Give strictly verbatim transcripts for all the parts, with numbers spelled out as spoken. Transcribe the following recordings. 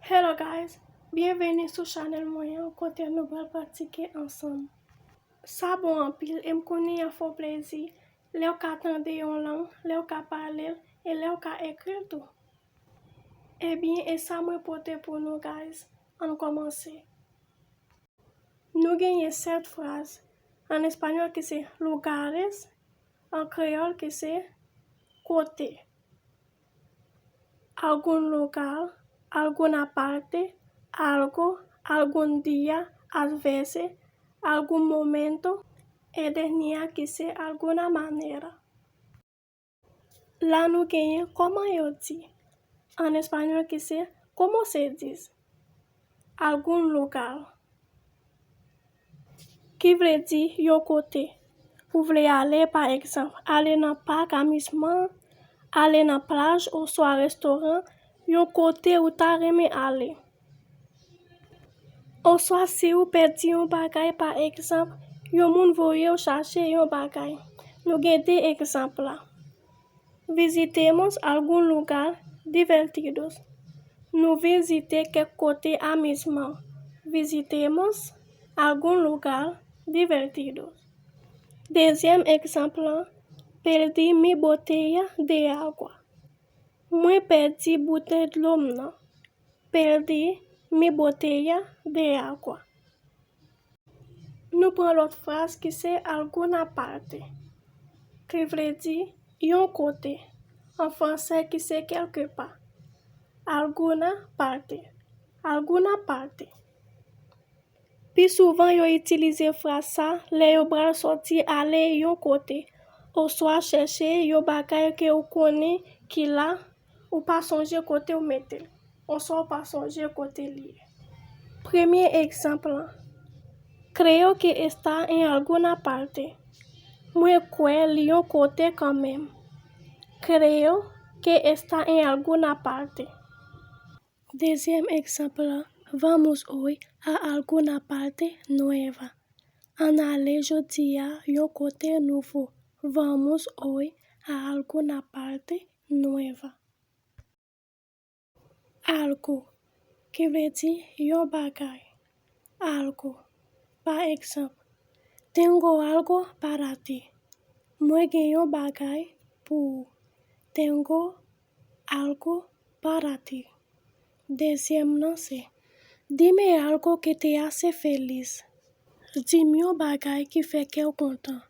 Hello guys, byenveni sou chanèl mwen an kote nou pral pratike ansanm. Sa bon anpil e m konnen y ap fè w plezi lè w ka tande yon lang, lè w ka pale l e lè w ka ekri l tou. Ebyen, e sa mwen pote pou nou guys. Ann kòmanse. Nou genyen sèt fraz, an espanyòl ki se lugares, an kreyòl ki se kote. Algún lugar, alguna parte, algo, algún día, a veces, algún momento, e dènye a ki se alguna manera. La nou genyen kòman yo di an espanyòl ki se cómo se dice, algún lugar, ki vle di yon kote. Ou vle ale, pa egzanp, ale nan pak amizman, ale nan plaj oswa restoran, yon kote ou ta renmen ale. Oswa si ou pèdi yon bagay, pa egzanp, yon moun voye w chache yon bagay. Nou gen de egzanp la. Visitemos algún lugar divertidos. Nou vizite kèk kote amizman. Visitemos algún lugar divertidos. Dezyèm egzanp lan, perdí mi botella de agua. Mwen pèdi boutèy dlo m nan. Perdí mi botella de agua. Nou pran lòt fraz ki se alguna parte, ki vle di yon kote, an fransè ki se quelque part. Alguna parte, alguna parte. Pi souvan yo itilize fraz sa lè yo pral sòti ale yon kote, oswa chèche yon bagay ke ou konnen ki la, ou pa sonje kote w mete l, oswa w pa sonje kote l ye. Premye egzanp lan, creo que está en alguna parte. Mwen kwè li yon kote kanmenm. Creo que está en alguna parte. Dezyèm egzanp lan, vamos hoy a alguna parte nueva. Ann ale jodi a yon kote nouvo. Vamos hoy a alguna parte nueva. Algo, ki vle di yon bagay. Algo, pa egzanp, tengo algo para ti. Mwen gen yon bagay pou ou. Tengo algo para ti. Dezyèm nan se, dime algo que te hace feliz. Di m yon bagay ki fè kè w kontan.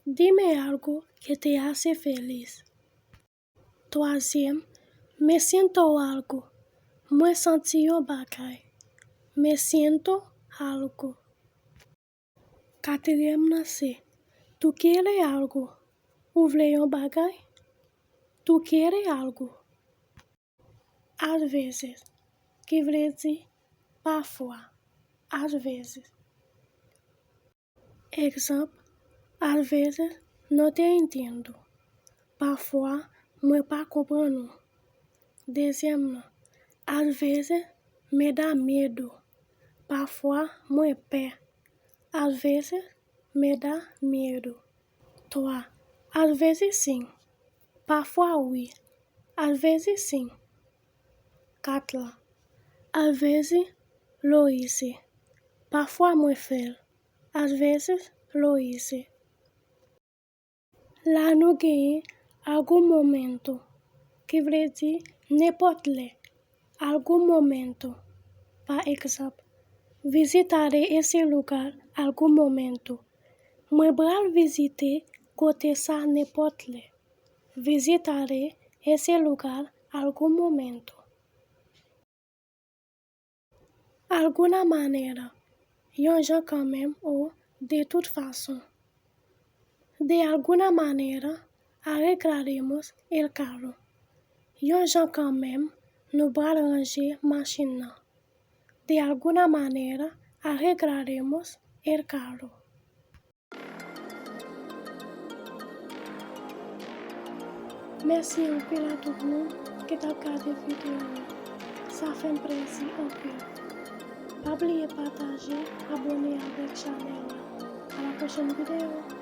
Dime algo que te hace feliz. Twazyèm, me siento algo. Mwen santi yon bagay. Me siento algo. Katriyèm nan se, tú quieres algo? Ou vle yon bagay? Tú quieres algo? A veces, ki vle di pafwa. A veces. Egzanp, a veces no te entiendo. Pafwa, mwen pa konprann ou. Dezyèm nan, a veces me da miedo. Pafwa, mwen pè. A veces me da miedo. Twa, a veces sí. Pafwa, wi. A veces sí. Kat la, a veces lo hice. Pafwa, mwen fè l. A veces lo hice. La nou genyen algún momento, ki vle di nenpòt lè. Algún momento. Pa egzanp, visitaré ese lugar algún momento. Mwen pral vizite kote sa nenpòt lè. Visitaré ese lugar algún momento. Alguna manera, yon jan kanmenm o de tout fason. De alguna manera arreglaremos el carro. Yon jan kanmenm, nou pral ranje machin nan. De alguna manera arreglaremos el carro. Mèsi anpil a tout moun ki t ap gade videyo a. Sa fè m plezi anpil. Pa bliye pataje, abòne avèk chanèl la. A la pwochèn videyo!